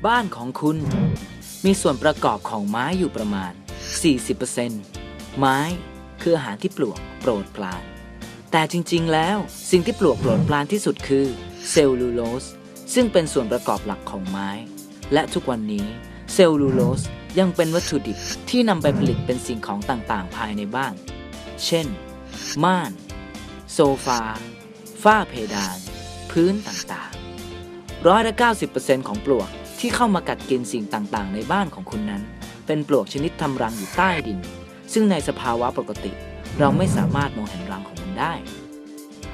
ບ້ານຂອງຄຸນມີສ່ວນປະກອບຂອງໄມ້ຢູ່ປະມານ ສີ່ສິບເປີເຊັນ. ໄມ້ຄືອາຫານທີ່ປລວກໂປຣດປຣານ, ແຕ່ຈິງໆແລ້ວ ສິ່ງທີ່ປລວກໂປຣດປຣານທີ່ສຸດຄືເຊວລູໂລສ, ຊຶ່ງເປັນສ່ວນປະກອບຫຼັກຂອງໄມ້ ແລະ ທຸກວັນນີ້ເຊວລູໂລສຍັງເປັນວັດຖຸດິບທີ່ນຳໄປຜະລິດເປັນສິ່ງຂອງຕ່າງໆພາຍໃນບ້ານ ເຊັ່ນ ມ່ານ, ໂຊຟາ, ຝາເພດານ, ພື້ນຕ່າງໆ. ຮ້ອຍລະເກົ້າສິບເປີເຊັນຂອງປລວກທີ່ເຂົ້າມາກັດກິນສິ່ງຕ່າງໆໃນບ້ານຂອງຄຸນນັ້ນ ເປັນປລວກຊະນິດທຳລັງຢູ່ໃຕ້ດິນ, ຊຶ່ງໃນສະພາວະປົກກະຕິ ເຮົາໄມ່ສາມາດມອງເຫັນລັງຂອງມັນໄດ້.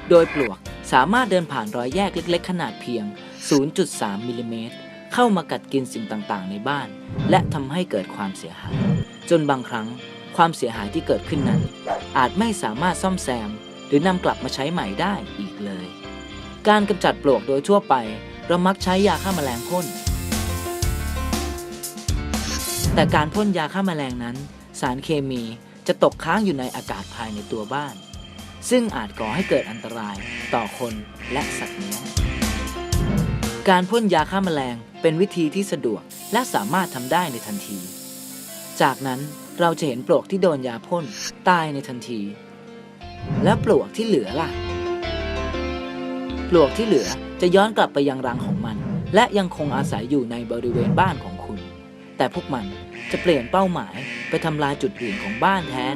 ໂດຍປລວກສາມາດເດີນຜ່ານຮອຍແຍກເລັກໆຂະໜາດພຽງ ສູນຈຸດສາມມິລລີແມັດ ເຂົ້າມາກັດກິນສິ່ງຕ່າງໆໃນບ້ານ ແລະ ທຳໃຫ້ເກີດຄວາມເສຍຫາຍ, ຈົນບາງຄັ້ງຄວາມເສຍຫາຍທີ່ເກີດຂຶ້ນນັ້ນ ອາດໄມ່ສາມາດສ້ອມແຊມ ຫຼື ນຳກັບມາໃຊ້ໃໝ່ໄດ້ອີກເລີຍ. ການກຳຈັດປລວກໂດຍທົ່ວໄປ ເຮົາມັກໃຊ້ຢາຂ້າມະແມລງພົ່ນ, ແຕ່ການພົ່ນຢາຂ້າມະແມລງນັ້ນ ສານເຄມີຈະຕົກຄ້າງຢູ່ໃນອາກາດພາຍໃນຕົວບ້ານ, ຊຶ່ງອາດກໍ່ໃຫ້ເກີດອັນຕະລາຍຕໍ່ຄົນ ແລະ ສັດລ້ຽງ. ການພົ່ນຢາຂ້າມະແມລງເປັນວິທີທີ່ສະດວກ ແລະ ສາມາດທຳໄດ້ໃນທັນທີ. ຈາກນັ້ນເຮົາຈະເຫັນປລວກທີ່ໂດນຢາພົ່ນຕາຍໃນທັນທີ. ແລ້ວປລວກທີ່ເຫຼືອລະ? ປລວກທີ່ເຫຼືອຈະຍ້ອນກັບໄປຍັງລັງຂອງມັນ ແລະ ຍັງຄົງອາໄສຢູ່ໃນບໍລິເວນບ້ານຂອງຄຸນ, ແຕ່ພວກມັນຈະປ່ຽນເປົ້າໝາຍໄປທຳລາຍຈຸດອື່ນຂອງບ້ານແທນ.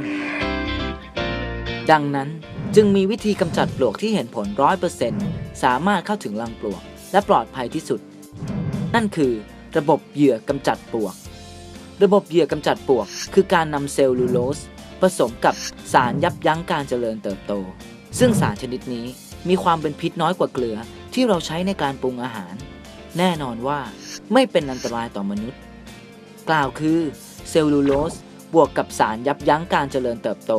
ດັ່ງນັ້ນຈຶ່ງມີວິທີກຳຈັດປລວກທີ່ເຫັນຜົນຮ້ອຍເປີເຊັນ ສາມາດເຂົ້າເຖິງລັງປລວກ ແລະ ປອດໄພທີ່ສຸດ. ນັ້ນຄືລະບົບເຫຍື່ອກຳຈັດປວກ. ລະບົບເຫຍື່ອກຳຈັດປວກຄືການນຳເຊວລູໂລສປະສົມກັບສານຢັບຢັ້ງການຈະເລີນເຕີບໂຕ, ຊຶ່ງສານຊະນິດນີ້ມີຄວາມເປັນພິດນ້ອຍກວ່າເກືອທີ່ເຮົາໃຊ້ໃນການປຸງອາຫານ. ແນ່ນອນວ່າໄມ່ເປັນອັນຕະລາຍຕໍ່ມະນຸດ. ກ່າວຄື ເຊວລູໂລສບວກກັບສານຢັບຢັ້ງການຈະເລີນເຕີບໂຕ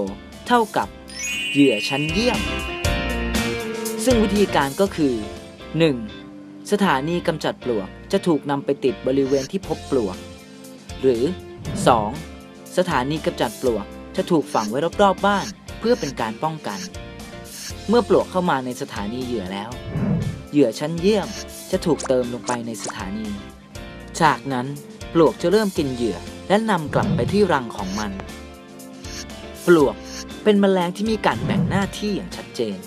ເທົ່າກັບເຫຍື່ອຊັ້ນຢ້ຽມ. ຊຶ່ງວິທີການກໍຄື ໜຶ່ງ ສະຖານີກຳຈັດປລວກຈະຖືກນຳໄປຕິດບໍລິເວນທີ່ພົບປລວກ ຫຼື ສອງ ສະຖານີກຳຈັດປລວກຈະຖືກຝັງໄວ້ຮອບໆບ້ານເພື່ອເປັນການປ້ອງກັນ. ເມື່ອປລວກເຂົ້າມາໃນສະຖານີເຫຍື່ອແລ້ວ, ເຫຍື່ອຊັ້ນຢ້ຽມຈະຖືກເຕີມລົງໄປໃນສະຖານີ. ຈາກນັ້ນປລວກຈະເລີ່ມກິນເຫຍື່ອ ແລະ ນຳກັບໄປທີ່ລັງຂອງມັນ. ປລວກເປັນມະແລງທີ່ມີການແບ່ງໜ້າທີ່ຢ່າງຊັດເຈນ.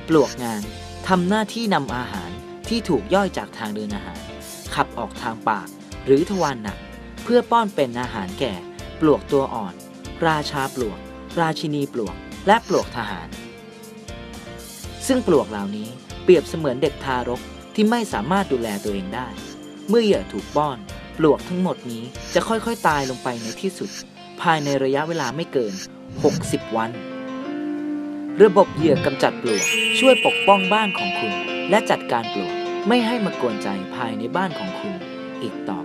ປລວກງານທຳໜ້າທີ່ນຳອາຫານທີ່ຖືກຍ່ອຍຈາກທາງເດີນອາຫານ ຂັບອອກທາງປາກ ຫຼື ທະວານໜັກ ເພື່ອປ້ອນເປັນອາຫານແກ່ປລວກຕົວອ່ອນ, ຣາຊາປລວກ, ຣາຊິນີປລວກ ແລະ ປລວກທະຫານ. ຊຶ່ງປລວກເຫຼົ່ານີ້ປຽບສະເໝືອນເດັກທາລົກທີ່ໄມ່ສາມາດດູແລຕົວເອງໄດ້. ເມື່ອເຫຍື່ອຖືກປ້ອນ, ປລວກທັງໝົດນີ້ຈະຄ່ອຍໆຕາຍລົງໄປໃນທີ່ສຸດ ພາຍໃນໄລຍະເວລາໄມ່ເກີນຫົກສິບວັນ. ລະບົບເຫຍື່ອກຳຈັດປລວກຊ່ວຍປົກປ້ອງບ້ານຂອງຄຸນ ແລະ ຈັດການປລວກໄມ່ໃຫ້ມາກວນໃຈພາຍໃນບ້ານຂອງຄຸນອີກຕໍ່